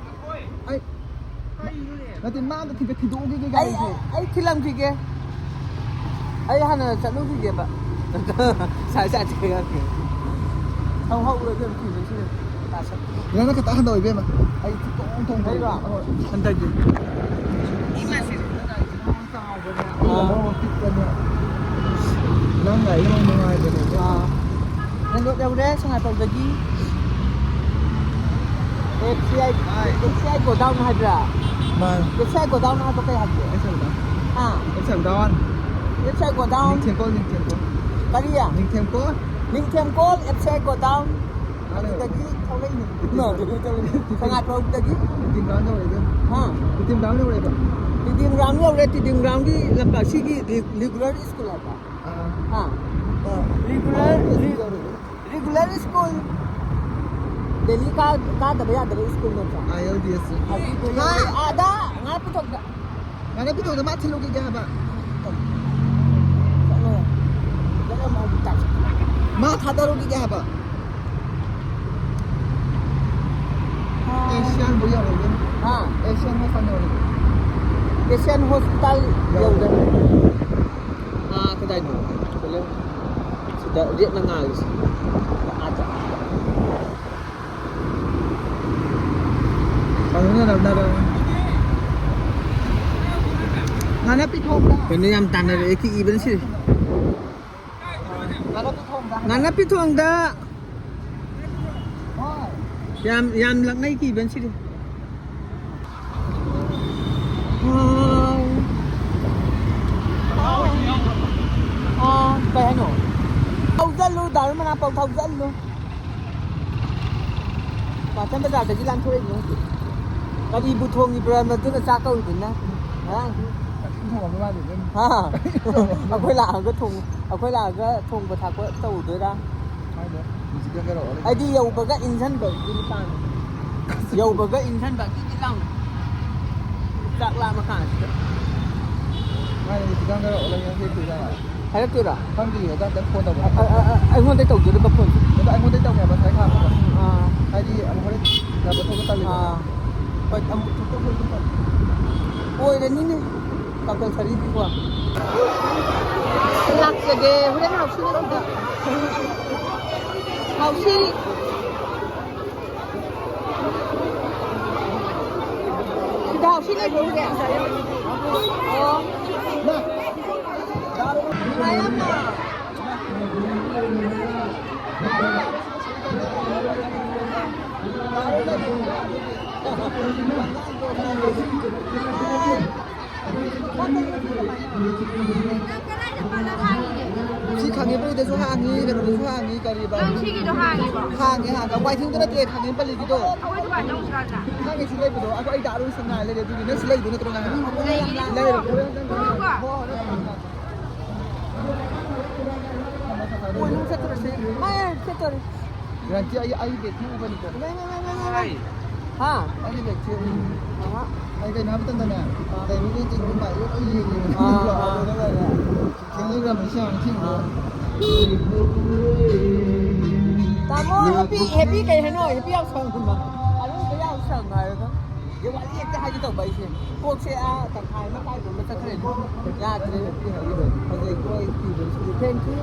ꯑꯩ, ꯅꯠꯇꯦ, ꯃꯥ ꯑꯝꯇ ꯊꯤꯟꯗꯣꯛ-, ꯊꯤꯟꯗꯣꯛꯈꯤꯒꯦ ꯑꯩ, ꯒꯥꯔꯤꯁꯦ꯫ ꯑꯩ ꯊꯤꯜꯂꯝꯈꯤꯒꯦ꯫ ꯑꯩ ꯍꯥꯟꯅ ꯆꯠꯂꯨꯈꯤꯒꯦꯕ꯫ ꯁꯥꯏ ꯁꯥꯏ ꯊꯤꯜꯂꯝꯈꯤꯒꯦ꯫ ꯊꯧ ꯍꯧꯔꯣ ꯏꯕꯦꯝꯃ, ꯊꯤꯟꯕ ꯊꯤꯟꯕ꯫ ꯅꯪꯅ ꯈꯤꯇꯪ ꯍꯟꯊꯧ ꯏꯕꯦꯝꯃ꯫ ꯑꯩ ꯊꯤꯟꯗꯣꯛ-, ꯊꯤꯟꯗꯣꯛ-, ꯑꯩꯔꯣ? ꯍꯣꯏ꯫ ꯍꯟꯊꯒꯦ꯫ ꯆꯥꯎꯕꯅꯦ, ꯑꯥ꯫ ꯑꯃ ꯄꯤꯛꯄꯅꯦ꯫ ꯅꯪ ꯒꯥꯔꯤ ꯌꯥꯝ ꯅꯨꯡꯉꯥꯏꯕꯅꯦ꯫ ꯑꯥ꯫ ꯃꯦꯟ ꯔꯣꯗ ꯌꯧꯔꯦ, ꯁꯉꯥꯏꯄ꯭ꯔꯧꯗꯒꯤ꯫ F C I, high. F C I godown ꯍꯥꯏꯕ꯭ꯔꯥ? ꯃꯥꯅꯦ꯫ ꯑꯦꯐ ꯁꯤ ꯑꯥꯏ ꯒꯣꯗꯥꯎꯟ ꯍꯥꯏꯕ ꯀꯩ ꯍꯥꯏꯒꯦ? F C I godown. ꯍꯥ? F C I godown. F C I godown. ꯅꯤꯡꯊꯦꯝꯀꯣꯜ, ꯅꯤꯡꯊꯦꯝꯀꯣꯜ꯫ ꯀꯔꯤ? ꯅꯤꯡꯊꯦꯝꯀꯣꯜ꯫ ꯅꯤꯡꯊꯦꯝꯀꯣꯜ ꯑꯦꯐ ꯁꯤ ꯑꯥꯏ ꯒꯣꯗꯥꯎꯟ꯫ ꯃꯥꯅꯦ꯫ ꯑꯗꯨꯗꯒꯤ ꯊꯧꯔꯛꯏꯅꯦ꯫ ꯃꯥꯅꯦ꯫ ꯁꯉꯥꯏꯄ꯭ꯔꯧꯗꯒꯤ꯫ ꯇꯤꯗꯤꯝ ꯒ꯭ꯔꯥꯎꯟ ꯌꯧꯔꯦ ꯏꯕꯦꯝ꯫ ꯍꯥ? ꯇꯤꯗꯤꯝ ꯒ꯭ꯔꯥꯎꯟ ꯌꯧꯔꯦꯕ꯫ ꯇꯤꯗꯤꯝ ꯒ꯭ꯔꯥꯎꯟ ꯌꯧꯔꯦ, ꯇꯤꯗꯤꯝ ꯒ꯭ꯔꯥꯎꯟꯒꯤ ꯂꯝꯄꯥꯛ ꯁꯤꯒꯤ ꯔꯤ-, ꯔꯤꯒꯨꯂꯔ ꯁ꯭ꯀꯨꯜ ꯍꯥꯏꯕ꯫ ꯑꯥ꯫ ꯍꯥ? ꯑꯥ꯫ ꯔꯤꯒꯨꯂꯔ, ꯔꯤ-, ꯌꯧꯔꯦ꯫ Regular school. ꯗꯦꯂꯤ ꯀꯥ-, ꯀꯥꯗꯕ ꯌꯥꯗꯕ ꯁ꯭ꯀꯨꯜ ꯅꯠꯇ꯭ꯔꯣ? ꯑꯥꯏ ꯑꯦꯜ ꯗꯤ ꯑꯦꯁ꯫ ꯑꯗꯨꯗꯣ ꯍꯥ? ꯌꯧꯔꯦ꯫ ꯑꯥꯗ ꯉꯥ ꯄꯨꯊꯣꯛꯇ-, ꯉꯥꯅꯨ ꯄꯤꯊꯣꯛꯇ ꯃꯥ ꯊꯤꯜꯂꯨꯈꯤꯒꯦ ꯍꯥꯏꯕ꯫ ꯆꯠꯂꯣ꯫ ꯆꯠꯂꯣ, ꯃꯥ ꯍꯧꯖꯤꯛ ꯆꯥꯛ ꯆꯥ-, ꯃꯥ ꯊꯥꯗꯔꯨꯈꯤꯒꯦ ꯍꯥꯏꯕ꯫ ꯑꯦꯁꯤꯌꯥꯟꯕꯨ ꯌꯧꯔꯦ꯫ ꯍꯥ? ꯑꯦꯁꯤꯌꯥꯟ ꯍꯣꯁꯄꯤꯇꯥꯜ ꯌꯧꯔꯦ꯫ ꯑꯦꯁꯤꯌꯥꯟ ꯍꯣꯁꯄꯤꯇꯥꯜ ꯌꯧꯔꯦ꯫ ꯌꯧꯔꯦ꯫ ꯑꯥ, ꯀꯗꯥꯏꯅꯣ? ꯁꯤꯗ ꯔꯦꯠꯅ ꯉꯥꯜꯂꯤꯁꯦ꯫ ꯑꯥꯗ꯫ ꯐꯖꯅ ꯅꯝꯅꯔꯝꯃꯤ꯫ ꯉꯥ ꯀꯩꯅꯣ ꯌꯥꯝ ꯇꯥꯟꯅꯔꯛꯑꯦ, ꯀꯤꯕꯅ ꯁꯤꯔꯦ꯫ ꯉꯥꯅꯞꯄꯤ ꯊꯣꯡꯗ꯫ ꯌꯥꯝ, ꯌꯥꯝ ꯂꯛꯅꯩ, ꯀꯤꯕꯅ ꯁꯤꯔꯦ꯫ ꯑꯥ, ꯀꯩ ꯍꯥꯏꯅꯣ? ꯊꯧꯖꯜꯂꯨ, ꯗꯥꯔꯨ ꯃꯅꯥꯄꯧ, ꯊꯧꯖꯜꯂꯨ꯫ ꯄꯥꯆꯟ ꯕꯖꯥꯔꯗꯒꯤ ꯂꯥꯟꯊꯣꯔꯛꯏꯅꯦ ꯍꯧꯖꯤꯛ꯫ ꯀꯔꯤꯕꯨ ꯊꯣꯡꯉꯤꯕ꯭ꯔꯥ ꯃꯗꯨꯅ ꯆꯥꯛ ꯀꯧꯔꯤꯗꯨꯅ? ꯉꯔꯥꯡꯁꯨ ꯀꯔꯤꯝ ꯊꯣꯡꯉꯝꯗꯧ ꯃꯥꯟꯗꯦ ꯑꯗꯨꯝ꯫ ꯍꯥ? ꯑꯩꯈꯣꯏ ꯂꯥꯛꯑꯒ ꯊꯣꯡ-, ꯑꯩꯈꯣꯏ ꯂꯥꯛꯑꯒ ꯊꯣꯡꯕ ꯊꯥꯛꯄ ꯇꯧꯗꯣꯏꯔꯥ? ꯈꯪꯗꯦ꯫ ꯍꯧꯖꯤꯛꯀ ꯀꯩꯗꯧꯔ ꯂꯩ? ꯑꯩꯗꯤ ꯌꯧꯕꯒ ꯏꯟꯖꯟꯕꯒꯤ ꯃꯇꯥꯡꯗ꯫ ꯌꯧꯕꯒ ꯏꯟꯖꯟꯕ ꯀꯤꯠ ꯀꯤꯠ ꯂꯥꯎꯅ꯫ ꯆꯥꯛ ꯂꯥꯝꯃ ꯀꯥꯟꯁꯤꯗ꯫ ꯃꯥꯅꯦ, ꯍꯧꯖꯤꯛꯀ ꯀꯩꯗꯧꯔ ꯂꯩ? ꯍꯦꯛ ꯀꯨꯏꯔ꯫ ꯍꯥꯏꯔꯛꯇꯣꯏꯔꯣ? ꯈꯪꯗ꯭ꯔꯤꯌꯦ, ꯑꯗꯣ ꯍꯟꯗꯛ ꯐꯣꯟ ꯇꯧꯕ꯫ ꯑ, ꯑ, ꯑ, ꯑꯩꯉꯣꯟꯗꯩ ꯇꯧꯗꯣꯔꯤꯕ ꯐꯣꯟꯁꯦ? ꯑꯗꯣ ꯑꯩꯉꯣꯟꯗꯩ ꯇꯧꯅꯦꯕ ꯉꯁꯥꯏ ꯊꯥꯔꯛꯄꯗꯣ꯫ ꯑꯥ꯫ ꯍꯥꯏꯗꯤ ꯑꯃꯨꯛ ꯍꯣꯔꯦꯟ ꯅꯝꯕꯔ ꯊꯣꯛꯄ ꯇꯜꯂꯤꯗꯅ꯫ ꯑꯥ꯫ ꯍꯣꯏ, ꯑꯃꯨꯛ ꯊꯣꯛꯇꯣꯛ ꯊꯣꯛꯇꯣꯛ ꯇꯧ-, ꯑꯣꯏꯔꯅꯤꯅꯦ꯫ ꯀꯝꯄꯜꯁꯔꯤꯗꯤꯀꯣ꯫ ꯂꯥꯛꯆꯒꯦ, ꯍꯣꯔꯦꯟ ꯍꯥꯎꯁꯤ ꯂꯩꯕꯗ꯫ ꯍꯥꯎꯁꯤ꯫ ꯁꯤꯗ ꯍꯥꯎꯁꯤ ꯂꯩꯕ꯭ꯔꯣ ꯍꯧꯖꯤꯛ? ꯑꯣ꯫ ꯅꯨꯡꯉꯥꯏ ꯌꯥꯝꯅ꯫ ꯁꯤ ꯈꯥꯉꯦꯝꯄꯜꯂꯤꯗꯁꯨ ꯍꯥꯡꯉꯤ, ꯀꯩꯅꯣꯗꯁꯨ ꯍꯥꯡꯉꯤ, ꯀꯔꯤꯕ? ꯅꯪ ꯁꯤꯒꯤꯗꯣ ꯍꯥꯡꯉꯤꯕꯣ? ꯍꯥꯡꯉꯦ, ꯍꯥꯡꯉꯦ꯫ ꯋꯥꯏꯊꯤꯡꯗ ꯅꯠꯇꯦ, ꯈꯥꯉꯦꯝꯄꯜꯂꯤꯒꯤꯗꯣ꯫ ꯑꯩꯈꯣꯏ ꯗꯨꯀꯥꯟꯗ ꯑꯃꯨꯛ ꯆꯠꯂꯨꯁꯤꯔꯥ? ꯈꯪꯉꯦ, ꯁꯤ ꯂꯩꯕꯗꯣ꯫ ꯑꯗꯣ ꯑꯩ ꯗꯥ ꯑꯔꯨꯟ ꯁꯪ ꯉꯥꯏ ꯂꯩꯔꯦ, ꯑꯗꯨꯒꯤ ꯅꯪ ꯁꯤ ꯂꯩꯗꯣꯏ ꯅꯠꯇ꯭ꯔꯣ ꯉꯥꯏꯍꯥꯛ? ꯂꯩꯒꯅꯤ꯫ ꯂꯩꯔꯣ꯫ ꯍꯣꯏ, ꯍꯣꯏ, ꯍꯣꯏ꯫ ꯑꯣ, ꯅꯪ ꯆꯠꯇꯣꯔꯁꯦ꯫ ꯃꯥ ꯆꯠꯇꯣꯔꯦ꯫ ꯒꯥꯔꯤ ꯑꯩ, ꯑꯩ ꯕꯦꯒ ꯊꯝꯃꯕꯅꯤꯀꯣ꯫ ꯂꯩ, ꯂꯩ, ꯂꯩ, ꯂꯩ, ꯂꯩ꯫ ꯍꯥ? ꯑꯩꯒꯤ ꯕꯦꯒ ꯊꯝꯃꯤ꯫ ꯑꯍꯥ꯫ ꯑꯩ ꯀꯩꯅꯣ ꯍꯥꯏꯕ ꯃꯇꯝꯗꯅꯦ, ꯂꯩꯕꯒꯤ ꯆꯤꯡꯒꯨꯝꯕ ꯂꯣꯏ ꯌꯦꯡꯉꯦꯕ꯫ ꯑꯥ, ꯑꯥ꯫ ꯑꯗꯨꯒꯅꯦ, ꯊꯦꯡꯅꯈ꯭ꯔꯕꯅꯤ ꯁꯤ ꯌꯥꯝ ꯊꯦꯡꯅ꯫ ꯑꯥ꯫ ꯇꯥꯃꯣ, ꯍꯦꯄꯤ, ꯍꯦꯄꯤ ꯀꯩ ꯍꯥꯏꯅꯣ? ꯍꯦꯄꯤ ꯌꯥꯎꯁꯪ꯫ ꯑꯔꯣꯏꯕ ꯌꯥꯎꯁꯪ ꯍꯥꯏꯔꯒ꯫ ꯗꯤꯋꯥꯂꯤ ꯍꯦꯛꯇ ꯍꯥꯏꯒꯦ ꯇꯧꯕ ꯑꯩꯁꯦ꯫ ꯀꯣꯛꯁꯦ ꯑꯥ ꯇꯪꯈꯥꯏ ꯑꯃ ꯀꯥꯏꯗꯅꯣ ꯆꯠꯈ꯭ꯔꯦ꯫ ꯌꯥꯗ꯭ꯔꯦ꯫ ꯐꯖꯩꯀꯣ ꯑꯩ ꯐꯤꯗꯣ꯫ Thank you꯫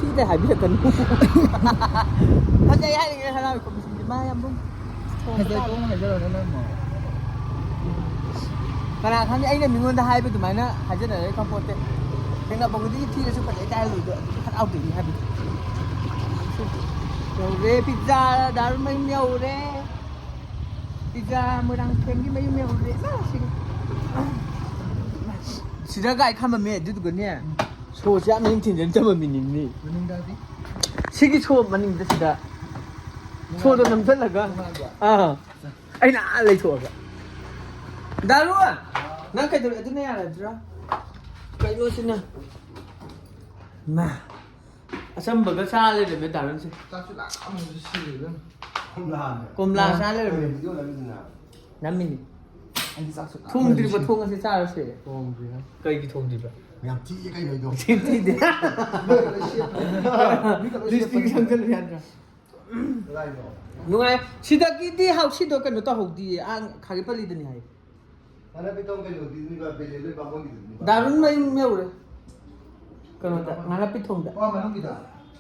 ꯁꯤꯗ ꯍꯥꯏꯕꯤꯔꯛꯀꯅꯨ꯫ ꯐꯖꯩ ꯍꯥꯏꯔꯤꯉꯩ ꯍꯔꯥꯎꯏ ꯀꯣ ꯃꯤꯁꯤꯡꯁꯦ꯫ ꯃꯥ ꯌꯥꯝꯕꯨꯡ꯫ ꯐꯖꯩꯀꯣ ꯍꯥꯏꯖꯔꯣ ꯅꯪ ꯑꯃꯨꯛ꯫ ꯀꯅꯥ ꯈꯪꯅꯤ, ꯑꯩꯅ ꯃꯤꯉꯣꯟꯗ ꯍꯥꯏꯕ ꯑꯗꯨꯃꯥꯏꯅ ꯍꯥꯏꯖꯟꯅꯔꯦ ꯈꯪꯄꯣꯠꯇꯦ꯫ ꯊꯦꯡꯅꯕ ꯈꯨꯗꯤꯡꯒꯤ ꯊꯤꯔꯁꯨ ꯐꯖꯩ ꯍꯥꯏꯔ ꯂꯣꯏꯗꯣꯏ, ꯑꯗꯨꯗꯤ ꯍꯔꯥꯎꯗꯣꯏꯅꯤ ꯍꯥꯏꯕꯗꯤ꯫ ꯌꯧꯔꯦ ꯄꯤꯖꯥ, ꯗꯥꯔꯨ ꯃꯌꯨꯝ ꯌꯧꯔꯦ꯫ ꯄꯤꯖꯥ ꯃꯣꯏꯔꯥꯡꯊꯦꯝꯒꯤ ꯃꯌꯨꯝ ꯌꯧꯔꯦ꯫ ꯏꯃꯥ, ꯁꯤꯔꯦ꯫ ꯁꯤꯗ ꯒꯥꯔꯤ ꯈꯥꯝꯃꯝꯃꯦ, ꯑꯗꯨꯗꯨꯒꯅꯦ, ꯁꯣꯁꯦ ꯌꯥꯝ ꯃꯅꯤꯡ ꯊꯤꯟꯖꯤꯟ ꯊꯝꯃꯝꯃꯤꯅꯤꯅꯦ꯫ ꯃꯅꯤꯡꯗꯗꯤ? ꯁꯤꯒꯤ ꯁꯣ ꯃꯅꯤꯡꯗ ꯁꯤꯗ꯫ ꯁꯣꯗꯣ ꯅꯝꯁꯤꯜꯂꯒ꯫ ꯅꯨꯡꯉꯥꯏꯕ꯭ꯔꯣ? ꯑꯥ꯫ ꯑꯩꯅ ꯑꯥ ꯂꯩꯊꯣꯛꯑꯒ꯫ ꯗꯥꯔꯨ! ꯅꯪ ꯀꯩꯗꯧꯔꯤ? ꯑꯗꯨꯅ ꯌꯥꯔꯗ꯭ꯔꯥ? ꯀꯩꯅꯣ ꯁꯤꯅ? ꯃꯥ꯫ ꯑꯆꯝꯕꯒ ꯆꯥ ꯂꯩꯔꯝꯃꯦ ꯗꯥꯔꯨꯟꯁꯦ꯫ ꯆꯥꯛꯁꯨ ꯂꯥꯝꯕꯁꯨ ꯁꯤꯔꯦ ꯏꯕꯦꯝꯃ꯫ ꯀꯣꯝꯂꯥꯅꯦ꯫ ꯀꯣꯝꯂꯥ ꯆꯥ ꯂꯩꯔꯝꯃꯦ꯫ ꯀꯩꯅꯣ ꯚꯤꯗꯤꯑꯣ ꯅꯝꯃꯤꯗꯨꯅ? ꯅꯝꯃꯤꯅꯤ꯫ ꯑꯩꯗꯤ ꯆꯥꯛꯁꯨ ꯂꯥꯝꯕꯅ ꯊꯣꯡꯗ꯭ꯔꯤꯕ, ꯁꯤꯔꯦ꯫ ꯊꯣꯡꯉꯁꯤ ꯆꯥꯔꯁꯦ꯫ ꯊꯣꯡꯗ꯭ꯔꯤ ꯍꯥꯏ꯫ ꯀꯩꯒꯤ ꯊꯣꯡꯗ꯭ꯔꯤꯕ? ꯌꯥꯝ ꯊꯤꯌꯦ ꯀꯩꯅꯣ ꯑꯩꯗꯣ꯫ ꯊꯤ-, ꯊꯤꯗꯦ꯫ ꯃꯤꯒ ꯂꯣꯏ ꯁꯦꯝꯕꯅꯦ꯫ ꯃꯤꯒ ꯂꯣꯏ ꯂꯤꯞꯁꯇꯤꯛ ꯁꯦꯝꯕꯅꯦ꯫ ꯁꯪꯖꯜꯂꯨ ꯌꯥꯗ꯭ꯔꯥ? ꯀꯗꯥꯏꯅꯣ? ꯅꯨꯡꯉꯥꯏ꯫ ꯁꯤꯗꯒꯤꯗꯤ ꯍꯥꯎꯁꯤꯗꯣ ꯀꯩꯅꯣ ꯇꯧꯍꯧꯗꯤꯌꯦ꯫ ꯑꯥ, ꯈꯥꯒꯦ ꯄꯜꯂꯤꯗꯅꯤ ꯍꯥꯏ꯫ ꯉꯥꯅ ꯄꯤꯊꯣꯡ ꯀꯩꯅꯣꯗꯤ ꯅꯣꯏ ꯕꯦꯂꯦꯟꯗ꯭ꯔꯤ ꯕꯥꯃꯣꯟꯒꯤꯗꯨꯅꯤꯕ꯫ ꯗꯥꯔꯨꯟ ꯃꯌꯨꯝ ꯌꯧꯔꯦ꯫ ꯀꯩꯅꯣꯗ, ꯉꯥꯅ ꯄꯤꯊꯣꯡꯗ꯫ ꯑꯣ, ꯃꯅꯨꯡꯒꯤꯗ?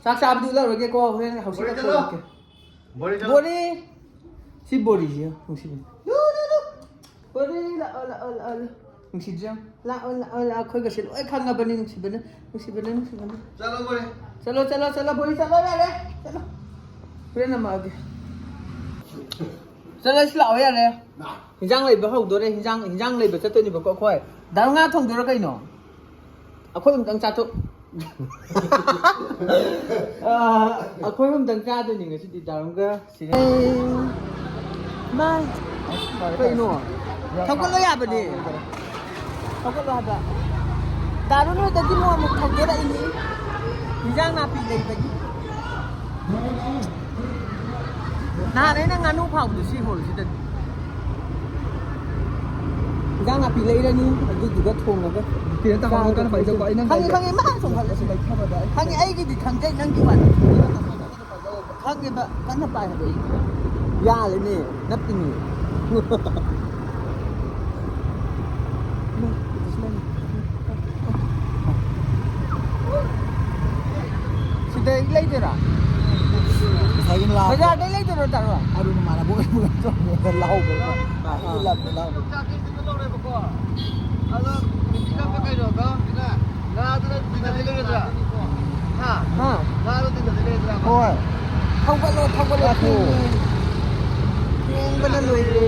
ꯆꯥꯛ ꯆꯥꯕꯗꯤ ꯎꯠꯂꯔꯣꯏꯒꯦꯀꯣ, ꯍꯣꯔꯦꯟ ꯍꯥꯎꯁꯤꯗ ꯕꯣꯔꯤ ꯆꯠꯂꯣ꯫ ꯄꯨꯔꯛꯀꯦ꯫ ꯕꯣꯔꯤ ꯆꯠꯂꯣ꯫ ꯕꯣꯔꯤ! ꯁꯤ ꯕꯣꯔꯤꯁꯦ ꯅꯨꯡꯁꯤꯕꯅꯤ꯫ ꯂꯨ, ꯂꯨ, ꯂꯨ꯫ ꯕꯣꯔꯤ, ꯂꯥꯛꯑꯣ, ꯂꯥꯛꯑꯣ, ꯂꯥꯛꯑꯣ, ꯂꯥꯛꯑꯣ꯫ ꯅꯨꯡꯁꯤꯗ꯭ꯔꯥ? ꯂꯥꯛꯑꯣ, ꯂꯥꯛꯑꯣ, ꯂꯥꯛꯑꯣ꯫ ꯑꯩꯈꯣꯏꯒꯁꯦ ꯂꯣꯏ ꯈꯪꯉꯕꯅꯤ, ꯅꯨꯡꯁꯤꯕꯅ, ꯅꯨꯡꯁꯤꯕꯅ, ꯅꯨꯡꯁꯤꯕꯅ꯫ ꯆꯠꯂꯣ, ꯕꯣꯔꯤ꯫ ꯆꯠꯂꯣ, ꯆꯠꯂꯣ, ꯆꯠꯂꯣ, ꯕꯣꯔꯤ, ꯆꯠꯂꯣ, ꯌꯥꯔꯦ꯫ ꯆꯠꯂꯣ꯫ ꯍꯣꯔꯦꯟ ꯅꯝꯃꯛꯑꯒꯦ꯫ ꯆꯠꯂꯁꯤ ꯂꯥꯛꯑꯣ, ꯌꯥꯔꯦ꯫ ꯍꯤꯟꯖꯥꯡ ꯂꯩꯕ ꯍꯧꯗꯣꯔꯦ꯫ ꯍꯤꯟꯖꯥꯡ, ꯍꯤꯟꯖꯥꯡ ꯂꯩꯕ ꯆꯠꯇꯣꯏꯅꯦꯕꯀꯣ ꯑꯩꯈꯣꯏ꯫ ꯗꯥ ꯉꯥ ꯊꯣꯡꯗꯣꯏꯔꯣ ꯀꯩꯅꯣ? ꯑꯩꯈꯣꯏ ꯑꯃꯨꯛꯇꯪ ꯆꯥꯊꯣꯛ-, ꯑꯥ, ꯑꯩꯈꯣꯏ ꯑꯃꯨꯛꯇꯪ ꯆꯥꯗꯣꯏꯅꯤ ꯉꯁꯤꯗꯤ ꯗꯥꯔꯨꯟꯒ ꯁꯤꯒ꯫ ꯃꯥ, ꯀꯩꯅꯣ? ꯊꯧꯒꯠꯂꯣ ꯌꯥꯕꯅꯦ꯫ ꯊꯧꯒꯠꯂꯣ ꯍꯥꯏꯕ꯫ ꯗꯥꯔꯨꯟ ꯍꯣꯏꯗꯒꯤ ꯃꯣꯏ ꯑꯃꯨꯛ ꯊꯧꯗꯣꯔꯛꯏꯅꯤ꯫ ꯍꯤꯟꯖꯥꯡ ꯅꯥꯄꯤ ꯂꯩꯕꯒꯤ꯫ ꯅꯍꯥꯟ ꯑꯩꯅ ꯉꯥꯅꯨ ꯐꯥꯎꯕꯗꯣ ꯁꯤ ꯍꯣꯜꯁꯤꯗꯅꯤ꯫ ꯍꯤꯟꯖꯥꯡ ꯅꯥꯄꯤ ꯂꯩꯔꯅꯤ, ꯑꯗꯨꯗꯨꯒ ꯊꯣꯡꯉꯒ ꯀꯩꯅꯣ ꯇꯧꯍꯧꯔꯣ, ꯀꯟꯅ ꯆꯥꯔꯒ ꯄꯥꯏꯖꯧꯀꯣ꯫ ꯑꯩ ꯅꯪ ꯈꯪꯉꯦ, ꯈꯪꯉꯦ, ꯃꯥ ꯁꯨꯝ ꯈꯜꯂꯁꯤ꯫ ꯂꯩꯊꯕꯗ ꯑꯩ ꯈꯪꯉꯦ, ꯑꯩꯒꯤꯗꯤ ꯈꯪꯖꯩ, ꯅꯪꯒꯤ ꯋꯥꯅꯤ꯫ ꯈꯪꯉꯦꯕ, ꯀꯟꯅ ꯄꯥꯏ ꯍꯥꯏꯕ ꯑꯩ꯫ ꯌꯥꯔꯦꯅꯦ, ꯅꯠꯇꯦꯅꯦ꯫ ꯁꯤꯗꯩ ꯂꯩꯗꯣꯏꯔꯥ? ꯉꯁꯥꯏꯒꯤ ꯂꯥꯎ-, ꯕꯖꯥꯔꯗꯩ ꯂꯩꯗꯣꯏꯔꯣ, ꯗꯥꯔꯣ? ꯑꯔꯨꯟ ꯏꯃꯥꯟꯅꯕ ꯑꯣꯏꯕ ꯂꯥꯎꯕ꯫ ꯑꯥ꯫ ꯂꯥꯎꯕ, ꯂꯥꯎꯕ꯫ ꯇꯧꯔꯦꯕꯀꯣ꯫ ꯑꯗꯣ ꯍꯧꯖꯤꯛꯀꯥꯟꯗ ꯀꯩꯅꯣꯒ ꯉꯥꯗꯨꯅ ꯇꯤꯟꯅꯗꯣꯏ ꯂꯩꯔꯗ꯭ꯔꯥ? ꯍꯥ? ꯍꯥ? ꯉꯥꯗꯣ ꯇꯤꯟꯅꯗꯣꯏ ꯂꯩꯔꯗ꯭ꯔꯥ? ꯍꯣꯏ꯫ ꯊꯧꯒꯠꯂꯣ, ꯊꯧꯒꯠꯂꯣ, ꯂꯥꯛꯈꯣ꯫ ꯊꯦꯡꯉꯦ꯫ ꯊꯦꯡꯕꯅ ꯂꯣꯏꯔꯦ꯫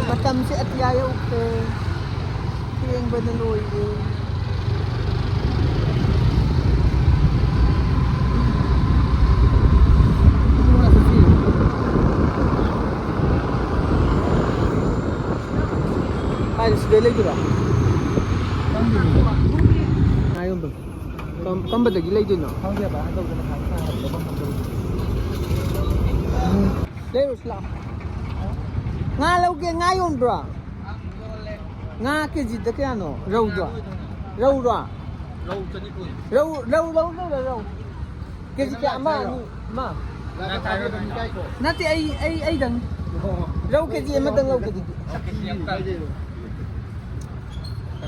ꯃꯇꯝꯁꯦ ꯑꯇꯤꯌꯥ ꯌꯧꯈ꯭ꯔꯦ꯫ ꯊꯦꯡꯕꯅ ꯂꯣꯏꯔꯦ꯫ ꯀꯥꯏꯗ, ꯁꯤꯗꯩ ꯂꯩꯗꯣꯏꯔꯣ? ꯉꯥ ꯌꯣꯟꯕꯝ꯫ ꯀꯝ-, ꯀꯝꯕꯗꯒꯤ ꯂꯩꯗꯣꯏꯅꯣ? ꯈꯪꯗꯦꯕ, ꯍꯟꯗꯛꯇ ꯅꯍꯥꯟ ꯁꯥꯟꯅꯕꯗꯣ ꯐꯪꯉꯝꯗꯕ꯫ ꯂꯩꯔꯨꯁꯤ ꯂꯥꯛꯑꯣ꯫ ꯉꯥ ꯂꯧꯒꯦ, ꯉꯥ ꯌꯣꯟꯕ꯭ꯔꯣ? ꯉꯥ ꯀꯦꯖꯤꯗ ꯀꯌꯥꯅꯣ? ꯔꯧꯗꯣ? ꯔꯧꯔꯣ? ꯔꯧ ꯆꯅꯤꯄꯨꯟ꯫ ꯔꯧ, ꯔꯧ, ꯔꯧ, ꯔꯧ, ꯔꯧ꯫ ꯀꯦꯖꯤ ꯀꯌꯥ? ꯑꯃ, ꯑꯅꯤ, ꯑꯃ? ꯅꯪ ꯈꯥꯏꯔꯣ ꯑꯗꯨꯝ ꯏꯀꯥꯏꯀꯣ꯫ ꯅꯠꯇꯦ, ꯑꯩ, ꯑꯩ, ꯑꯩꯗꯪ꯫ ꯑꯣ꯫ ꯔꯧ ꯀꯦꯖꯤ ꯑꯃꯗꯪ ꯂꯧꯒꯦ ꯑꯗꯨꯗꯤ꯫ ꯑꯣ, ꯀꯦꯖꯤ ꯑꯃꯇꯪ꯫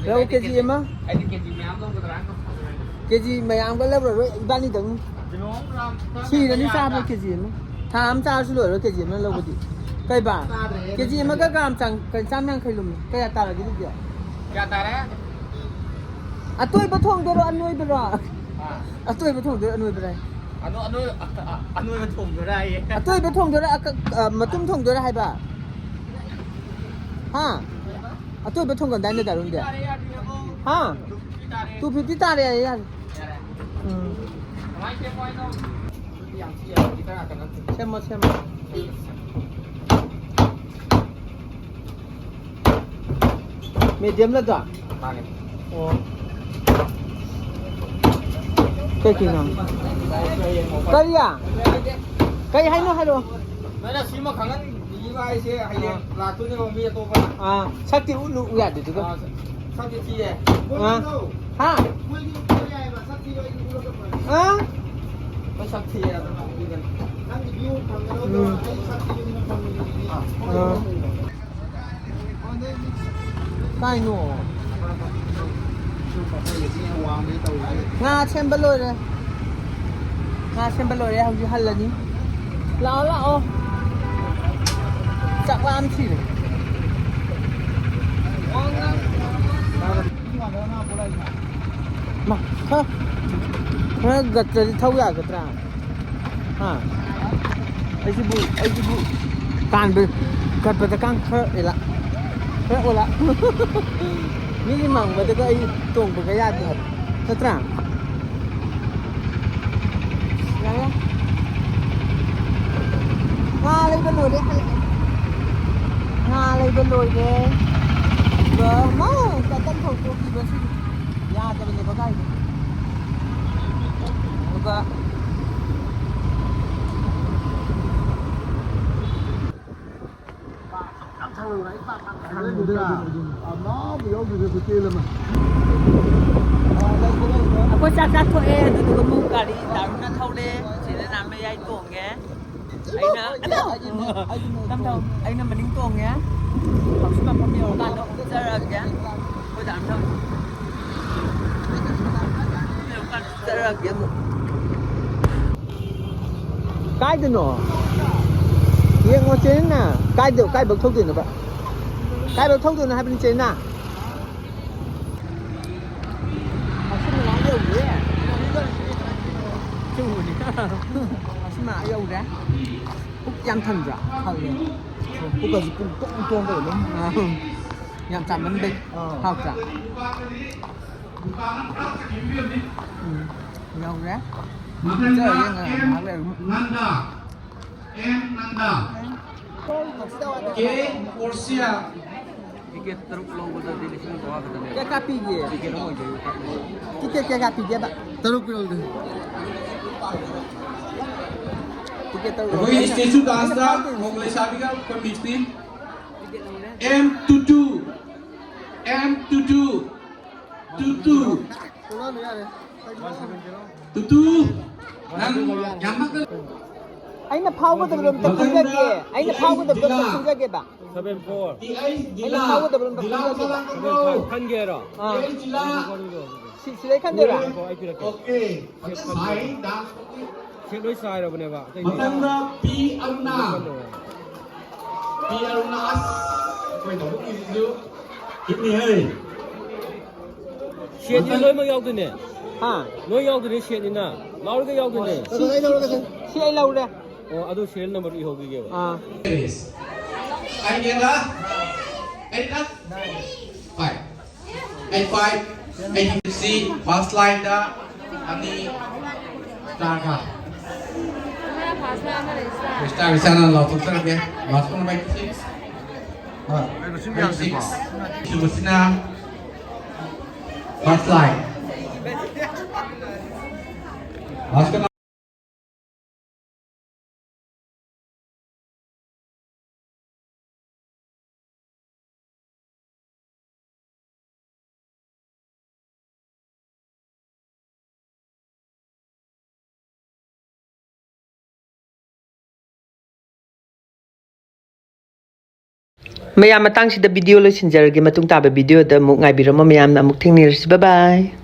ꯔꯧ ꯀꯦꯖꯤ ꯑꯃ꯫ ꯑꯩꯗꯤ ꯀꯦꯖꯤ ꯃꯌꯥꯝ ꯂꯧꯒꯗ꯭ꯔꯥ ꯍꯥꯏꯅ ꯈꯜꯂꯨꯔꯦ꯫ ꯀꯦꯖꯤ ꯃꯌꯥꯝꯒ ꯂꯧꯔꯔꯣꯏ, ꯏꯕꯥꯅꯤꯗꯪ꯫ ꯀꯤꯂꯣ ꯑꯃ ꯒ꯭ꯔꯥꯝ ꯈꯤꯇꯪ ꯁꯤꯔꯅꯤ ꯆꯥꯕ ꯌꯥꯗ꯭ꯔꯥ? ꯀꯦꯖꯤ ꯑꯃ꯫ ꯊꯥ ꯑꯃ ꯆꯥꯔꯁꯨ ꯂꯣꯏꯔꯣꯏ ꯀꯦꯖꯤ ꯑꯃ ꯂꯧꯕꯗꯤ꯫ ꯀꯩꯕꯥ? ꯆꯥꯗ꯭ꯔꯦ꯫ ꯀꯦꯖꯤ ꯑꯃꯒ ꯒ꯭ꯔꯥꯝ ꯆꯥꯝ-, ꯀꯩ, ꯆꯥꯝ ꯌꯥꯡꯈꯩ ꯂꯨꯝꯃꯤ꯫ ꯀꯌꯥ ꯇꯥꯔꯒꯦ ꯑꯗꯨꯗꯤ? ꯀꯌꯥ ꯇꯥꯔꯦ? ꯑꯇꯣꯏꯕ ꯊꯣꯡꯗꯣꯏꯔꯣ, ꯑꯅꯣꯏꯕꯔꯣ? ꯑꯥ꯫ ꯑꯇꯣꯏꯕ ꯊꯣꯡꯗꯣꯏꯔꯣ, ꯑꯅꯣꯏꯕꯔꯣ? ꯑꯅꯣ-, ꯑꯅꯣꯏ-, ꯑ-, ꯑ-, ꯑꯅꯣꯏꯕ ꯊꯣꯡꯗꯣꯏꯔꯥ ꯍꯥꯏꯌꯦ꯫ ꯑꯇꯣꯏꯕ ꯊꯣꯡꯗꯣꯏꯔꯥ, ꯑꯀꯛ-, ꯑ, ꯃꯇꯨꯝ ꯊꯣꯡꯗꯣꯏꯔꯥ ꯍꯥꯏꯕ? ꯍꯥ? ꯑꯇꯣꯏꯕ ꯊꯣꯡꯒꯟꯗꯥꯏꯅꯦ ꯗꯥꯔꯨꯟꯗꯤ? ꯍꯥ? ꯇꯨ ꯐꯤꯐꯇꯤ ꯇꯥꯔꯦ ꯍꯥꯏꯌꯦ, ꯌꯥꯔꯦ꯫ ꯎꯝ꯫ ꯁꯦꯝꯃꯣ, ꯁꯦꯝꯃꯣ꯫ ꯃꯦꯗꯤꯌꯝꯂꯗꯣ? ꯃꯥꯅꯦ꯫ ꯑꯣ꯫ ꯀꯩ ꯀꯩꯅꯣ? ꯀꯔꯤ? ꯀꯩ ꯍꯥꯏꯅꯣ ꯍꯥꯏꯔꯛꯑꯣ꯫ ꯅꯪꯅ ꯁꯤꯃ ꯈꯪꯍꯟꯕꯤꯕ ꯍꯥꯏꯁꯦ ꯍꯌꯦꯡ ꯑꯥ꯫ ꯂꯥꯛꯇꯣꯏꯅꯦꯕ ꯃꯤ ꯑꯇꯣꯞꯄꯅ꯫ ꯑꯥ, ꯁꯛꯇꯤ ꯎꯠꯂꯨ ꯌꯥꯗꯦ ꯑꯗꯨꯒ꯫ ꯑꯥ, ꯁꯛꯇꯤ ꯊꯤꯌꯦ꯫ ꯑꯥ꯫ ꯍꯥ? ꯃꯣꯏꯒꯤ ꯎꯠꯄ ꯌꯥꯏꯑꯕ, ꯁꯛ ꯊꯤꯕ ꯑꯩꯗꯤ ꯎꯠꯂꯒ ꯐꯔꯦ꯫ ꯑꯥ? ꯃꯣꯏ ꯁꯛ ꯊꯤꯌꯦ ꯑꯗꯨꯝ ꯎꯠꯄꯤꯒꯅꯤ꯫ ꯅꯪꯒꯤ view ꯐꯪꯒꯗꯧꯗꯣ ꯎꯝ꯫ ꯑꯩ ꯁꯛ ꯊꯤꯕꯅꯤꯅ ꯐꯪꯉꯣꯏꯗꯣꯏꯅꯤ꯫ ꯑꯥ꯫ ꯀꯥꯏꯅꯣ? ꯉꯥ ꯁꯦꯝꯕ ꯂꯣꯏꯔꯦ꯫ ꯉꯥ ꯁꯦꯝꯕ ꯂꯣꯏꯔꯦ, ꯍꯧꯖꯤꯛ ꯍꯜꯂꯅꯤ꯫ ꯂꯥꯛꯑꯣ, ꯂꯥꯛꯑꯣ꯫ ꯆꯥꯛ ꯂꯥꯝ ꯊꯤꯔꯦ꯫ ꯃꯥ, ꯈꯔ, ꯈꯔ ꯒꯠꯇ꯭ꯔꯗꯤ ꯊꯧ ꯌꯥꯒꯗ꯭ꯔꯥ? ꯍꯥ? ꯑꯩꯁꯤꯕꯨ, ꯑꯩꯁꯤꯕꯨ ꯀꯥꯟꯕ ꯈꯣꯠꯄꯗ ꯀꯥꯡ ꯈꯔ ꯑꯦꯂꯥ, ꯈꯔ ꯑꯣꯂꯥ꯫ ꯃꯤꯒꯤ ꯃꯥꯡꯕꯗꯒ ꯑꯩ ꯇꯣꯡꯕꯒ ꯌꯥꯗꯦ ꯍꯥꯏꯕ꯫ ꯅꯠꯇ꯭ꯔꯥ? ꯌꯥꯔꯦ꯫ ꯉꯥ ꯂꯩꯕ ꯂꯣꯏꯔꯦ, ꯍꯜꯂꯛꯑꯦ꯫ ꯉꯥ ꯂꯩꯕ ꯂꯣꯏꯔꯦ꯫ ꯑꯗꯨꯒ ꯃꯥ ꯀꯇꯟ ꯊꯧꯗꯣꯛꯈꯤꯕꯁꯤꯗꯤ ꯌꯥꯗꯕꯅꯦꯕ ꯒꯥꯔꯤꯗꯣ꯫ ꯑꯗꯨꯒ ꯑꯩꯈꯣꯏ ꯆꯥꯛ ꯆꯥꯊꯣꯛꯑꯦ, ꯑꯗꯨꯗꯨꯒ ꯑꯃꯨꯛ ꯒꯥꯔꯤ ꯗꯥꯔꯨꯅ ꯊꯧꯔꯦ, ꯆꯦ ꯖꯦꯅꯥ ꯃꯌꯥꯏ ꯇꯣꯡꯉꯦ, ꯑꯩꯅ ꯇꯝ ꯊꯧ, ꯑꯩꯅ ꯃꯅꯤꯡ ꯇꯣꯡꯉꯦ꯫ ꯍꯧꯖꯤꯛ ꯃꯐꯝ ꯌꯧꯔꯀꯥꯟꯗ ꯑꯃꯨꯛ ꯆꯠꯆꯔꯛꯑꯒꯦ꯫ ꯑꯩꯈꯣꯏ ꯗꯥꯔꯨꯅ ꯊꯧꯔꯦ꯫ ꯆꯠꯂꯒꯦ ꯑꯃꯨꯛ꯫ ꯀꯥꯏꯗꯅꯣ? ꯌꯦꯡꯉꯣ ꯆꯦꯅ꯫ ꯀꯥꯏꯗ, ꯀꯥꯏꯐꯧ ꯊꯧꯗꯣꯏꯅꯣꯕ? ꯀꯥꯏꯐꯧ ꯊꯧꯗꯣꯏꯅꯣ ꯍꯥꯏꯕꯅꯤ ꯆꯦꯅ? ꯑꯁꯤ ꯃꯅꯥꯛ ꯌꯧꯔꯦ꯫ ꯆꯨꯕꯅꯤ꯫ ꯑꯁꯤ ꯃꯅꯥꯛ ꯌꯧꯔꯦ꯫ ꯄꯨꯛ ꯌꯥꯝ ꯊꯟꯕ꯭ꯔꯥ? ꯊꯜꯂꯦ꯫ ꯄꯨꯛꯀꯁꯤ ꯄꯨꯡ ꯇꯣꯡ ꯇꯣꯡ ꯇꯧꯔꯦ ꯑꯗꯨꯝ꯫ ꯑꯥ꯫ ꯌꯥꯝ ꯆꯥꯃꯟꯕꯩ꯫ ꯑꯥ꯫ ꯍꯥꯎꯇ꯭ꯔꯥ? ꯎꯝ, ꯌꯧꯔꯦ꯫ ꯃꯊꯪꯗ ꯆꯠꯂꯒꯦ ꯉꯥꯏꯍꯥꯛ ꯑꯦꯝ ꯂꯩꯔꯒ꯫ ꯅꯟꯗꯥ, ꯑꯦꯝ ꯅꯟꯗꯥ, ꯀꯦ ꯄꯣꯔꯁꯤꯌꯥ꯫ ꯇꯤꯀꯦꯠ ꯇꯔꯨꯛ ꯂꯧꯕꯗꯗꯤ ꯂꯤꯁꯤꯡ ꯇꯔꯥ ꯈꯛꯇꯅꯦ꯫ ꯀꯌꯥ ꯀꯌꯥ ꯄꯤꯒꯦ? ꯇꯤꯀꯦꯠ ꯑꯃ ꯑꯣꯏꯖꯩ꯫ ꯇꯤꯀꯦꯠ ꯀꯌꯥ ꯀꯌꯥ ꯄꯤꯒꯦꯕ? ꯇꯔꯨꯛ ꯂꯧꯗꯦ꯫ ꯇꯤꯀꯦꯠ ꯇꯔꯨꯛ ꯂꯧꯗꯦ꯫ ꯑꯩꯈꯣꯏꯒꯤ ꯁ꯭ꯇꯦꯆꯨ ꯗꯥꯟꯁꯇ ꯃꯧ ꯂꯩꯁꯥꯕꯤꯒ ꯑꯩꯈꯣꯏ mix team. M two two, M two two. ꯇꯨꯇꯨ꯫ ꯇꯨꯇꯨ꯫ ꯅꯪ ꯌꯥꯝ ꯃꯈꯜ꯫ ꯑꯩꯅ ꯐꯥꯎꯒꯗꯕꯗꯣ ꯑꯝꯇ ꯈꯟꯖꯒꯦ꯫ ꯑꯩꯅ ꯐꯥꯎꯒꯗꯕꯗꯣ ꯑꯝꯇ ꯈꯟꯖꯒꯦꯕ꯫ Seven four. ꯑꯩꯅ ꯐꯥꯎꯒꯗꯕꯗꯣ ꯑꯝꯇ ꯈꯟꯖꯒꯦꯕ꯫ Seven five ꯈꯟꯒꯦꯔꯣ? ꯑꯥ꯫ ꯁꯤ, ꯁꯤꯗꯩ ꯈꯟꯗꯣꯏꯔꯥ? ꯉꯥꯏꯈꯣ, ꯑꯩ ꯄꯤꯔꯛꯀꯦ꯫ ꯑꯣꯀꯦ꯫ ꯐꯖꯅ ꯁꯥꯏ ꯗꯥꯟꯁ꯫ ꯁꯦꯠ ꯂꯣꯏ ꯆꯥꯏꯔꯕꯅꯦꯕ꯫ ꯑꯇꯩꯗꯤ ꯃꯊꯪꯗ ꯄꯤ ꯑꯔꯨꯅꯥ꯫ ꯈꯟꯗꯣꯏꯔꯣ? ꯄꯤ ꯑꯔꯨꯅꯥ ꯑꯁ ꯑꯩꯈꯣꯏ ꯂꯧꯕꯨꯛꯀꯤꯁꯤꯁꯨ ꯁꯦꯠꯅꯤ ꯂꯣꯏꯅꯃꯛ ꯌꯥꯎꯗꯣꯏꯅꯦ꯫ ꯍꯥ? ꯂꯣꯏ ꯌꯥꯎꯗꯣꯏꯅꯦ ꯁꯦꯠꯅꯤꯅ꯫ ꯂꯥꯎꯔꯒ ꯌꯥꯎꯗꯣꯏꯅꯦ꯫ ꯁꯤ, ꯁꯤ, ꯁꯤ ꯑꯩ ꯂꯧꯔꯦ꯫ ꯑꯣ, ꯑꯗꯨ serial number ꯏꯍꯧꯈꯤꯒꯦꯕ꯫ ꯑꯥ꯫ ꯑꯩꯒꯤꯅ, ꯑꯩꯅ five. Eight five, eight six, first line ꯗ ꯑꯅꯤ ꯇꯥꯈ꯭ꯔꯦ꯫ Star ꯁꯦ ꯍꯥꯟꯅ ꯂꯥꯎꯊꯣꯛꯆꯔꯒꯦ꯫ Last one by six. Ah, eight six. ꯁꯤꯕꯁꯤꯅ first line. Last one. ꯃꯌꯥꯝ, ꯃꯇꯥꯡꯁꯤꯗ video ꯂꯣꯏꯁꯤꯟꯖꯔꯒꯦ꯫ ꯃꯇꯨꯡ ꯇꯥꯕ video ꯗ ꯑꯃꯨꯛ ꯉꯥꯏꯕꯤꯔꯝꯃꯣ꯫ ꯃꯌꯥꯝꯅ ꯑꯃꯨꯛ ꯊꯦꯡꯅꯔꯁꯤ꯫ Bye bye꯫